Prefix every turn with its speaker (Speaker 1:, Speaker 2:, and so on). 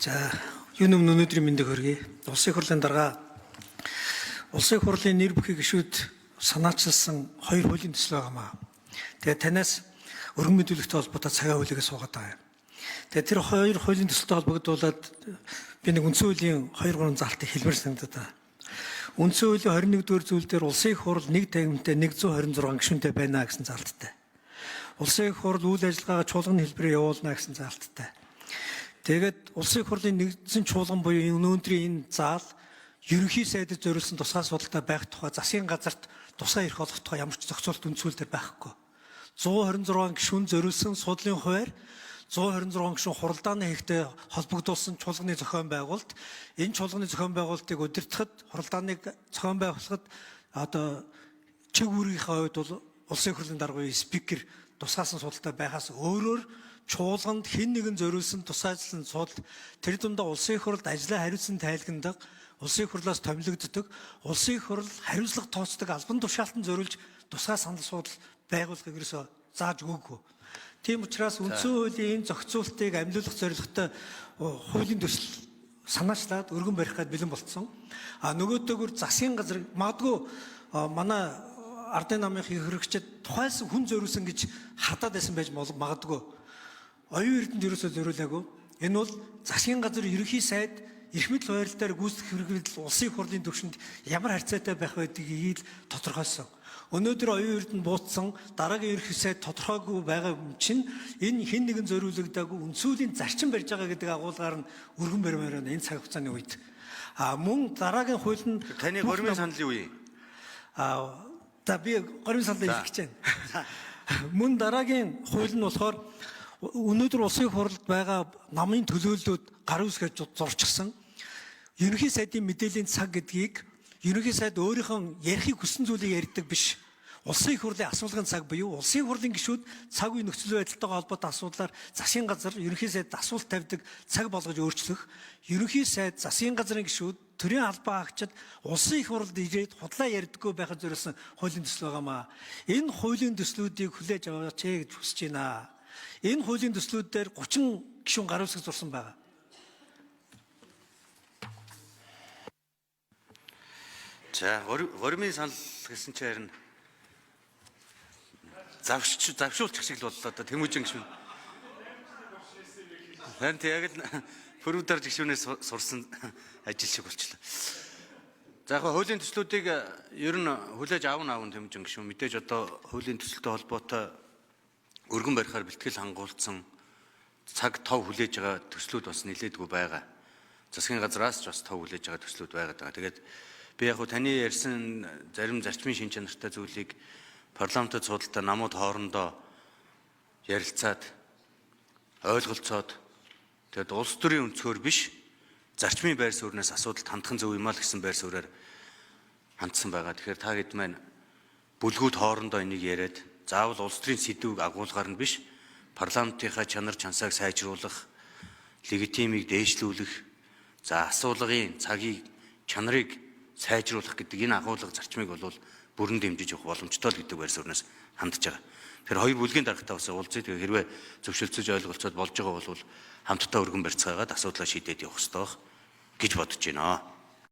Speaker 1: За, юун өмнө өнөөдрийн мэндийг хүргэе. Улсын их хурлын дарга, Улсын их хурлын нэр бүхий гишүүд санаачилсан хоёр хуулийн төсөл байгаа маа. Тэгээ танаас өргөн мэдүүлэгтэй холбоотой цагаан хуулийг суугаад байгаа юм. Тэгээ тэр хоёр хуулийн төсөлтэй холбогдуулаад би нэг үндсэн хуулийн 2 3 заалтыг хэлмээр санагдаад байна. Үндсэн хуулийн 21 дугаар зүйл дээр Улсын их хурл нэг танхимтай 126 гишүүнтэй байна гэсэн заалттай. Улсын их хурл үйл ажиллагаагаа чуулганы хэлбэрээр явуулна гэсэн заалттай. Тэгээд Улсын их хурлын нэгдсэн чуулган буюу өнөөдрийн энэ заал ерөнхий сайдад зориулсан тусгай судалтай байх тухай засгийн газарт тусгай эрх олгох тухай ямар ч зохицуулт үндсэн хууль дээр байхгүй. 126 гишүүн зориулсан судлалын хуваар 126 гишүүн хуралдааны хэрэгтэй холбогдуулсан чуулганы зохион байгуулалт, энэ чуулганы зохион байгуулалтыг удирдахад, хуралдааныг зохион байгуулахад одоо чиг үүргийнхээ хувьд бол Улсын их хурлын дарга буюу спикер тусгаасан судалтай байхаас өөрөөр чуулганд хэн нэгэн зориулсан тусгайлсан судал, тэр дундаа Улсын их хурлд ажлаа хариуцсан тайлгнадаг, Улсын их хурлаас томилогддог, Улсын их хурл хариуцлага тооцдог албан тушаалтанд зориулж тусгай санал судал байгуулахыг ерөөсөө зааж өгөөгүй. Тийм учраас үндсэн хуулийн энэ зохицуултыг амьлуулах зорилготой хуулийн төсөл санаачлаад өргөн барих гээд бэлэн болцсон. А нөгөөдөөгөр засгийн газар магадгүй манай ардын намын их хэрэгчид тухайлсан хүн зориулсан гэж хардаад байсан байж магадгүй. Оюун Эрдэнэт ерөөсөө зориулаагүй. Энэ бол засгийн газар, ерөнхий сайд эрх мэдэл хуваарлтаар гүйцэтгэх хэрэгэл Улсын их хурлын түвшинд ямар харьцаатай байх вэ гэдгийг л тодорхойлсон. Өнөөдөр Оюун Эрдэнэ бууцсан, дараагийн ерөнхий сайд тодорхойгүй байгаа юм чинь энэ хэн нэгэн зориулагдаагүй үндсүүлийн зарчим барьж байгаа гэдэг агуулгаар нь өргөн баримаар байна энэ цаг хугацааны үед. А мөн дараагийн хууль нь
Speaker 2: Таны гормын санал юу юм?
Speaker 1: А за, би гормын саналаа хэлэх гэж байна. Мөн дараагийн хууль нь болохоор өнөөдөр Улсын их хурлд байгаа намын төлөөллүүд гар үсгэж зурчихсан. Ерөнхий сайдын мэдээллийн цаг гэдгийг ерөнхий сайд өөрийнхөө ярихыг хүссэн зүйлийг ярьдаг биш. Улсын их хурлын асуулгын цаг буюу Улсын их хурлын гишүүд цаг үе нөхцөл байдалтайгаа холбоотой асуудлаар засгийн газар, ерөнхий сайд асуулт тавьдаг цаг болгож өөрчлөх. Ерөнхий сайд, засгийн газрын гишүүд, төрийн албан хаагчид Улсын их хурлд ирээд худлаа ярьдаггүй байхад зориулсан хуулийн төсөл байгаамаа. Энэ хуулийн төслүүдийг хүлээж аваач гэж хүсэж байна. Энэ хуулийн төслүүд дээр 30 гишүүн гар үсэг зурсан байгаа.
Speaker 2: За, гормын санал гэсэн чинь харин завшч завшуулчих шиг л боллоо да, Тэмүүжин гишүүн. Харин тэг яг л Пүрүдар гишүүнээс сурсан ажил шиг болчлоо. За, яг хуулийн төслүүдийг ер нь хүлээж авна авна, Тэмүүжин гишүүн. Мэдээж одоо хуулийн төсөлтэй холбоотой өргөн барихаар бэлтгэл хангуулсан цаг тов хүлээж байгаа төслүүд бас нэлээдгүй байгаа. Засгийн газраас ч бас тов хүлээж байгаа төслүүд байгаад байгаа. Тэгээд би яг хуу таны ярьсан зарим зарчмын шин чанартай зүйлийг парламентод суудалтай намууд хоорондоо ярилцаад, ойлголцоод, тэгээд улс төрийн өнцгөр биш, зарчмын байр сууриас асуудалд хандхан зөв юм аа л гэсэн байр суурьаар хандсан байгаа. Тэгэхээр та хэд маань бүлгүүд хоорондоо энийг яриад, заавал улс төрийн сэдвийг агуулгаар нь биш, парламентынхаа чанар чансааг сайжруулах, легитимийг дээшлүүлэх, за асуулгын цагийг чанарыг сайжруулах гэдэг энэ агуулга зарчмыг бол бүрэн дэмжиж явах боломжтой л гэдэг байр сууриас хандж байгаа. Тэгэхээр хоёр бүлгийн даргатай бас уулзъя. Тэгээ хэрвээ зөвшөлдсөж ойлголцоод болж байгаа бол хамтдаа өргөн барьцгаагаад асуудлаа шийдээд явах хэрэгтэй байх гэж бодож байна.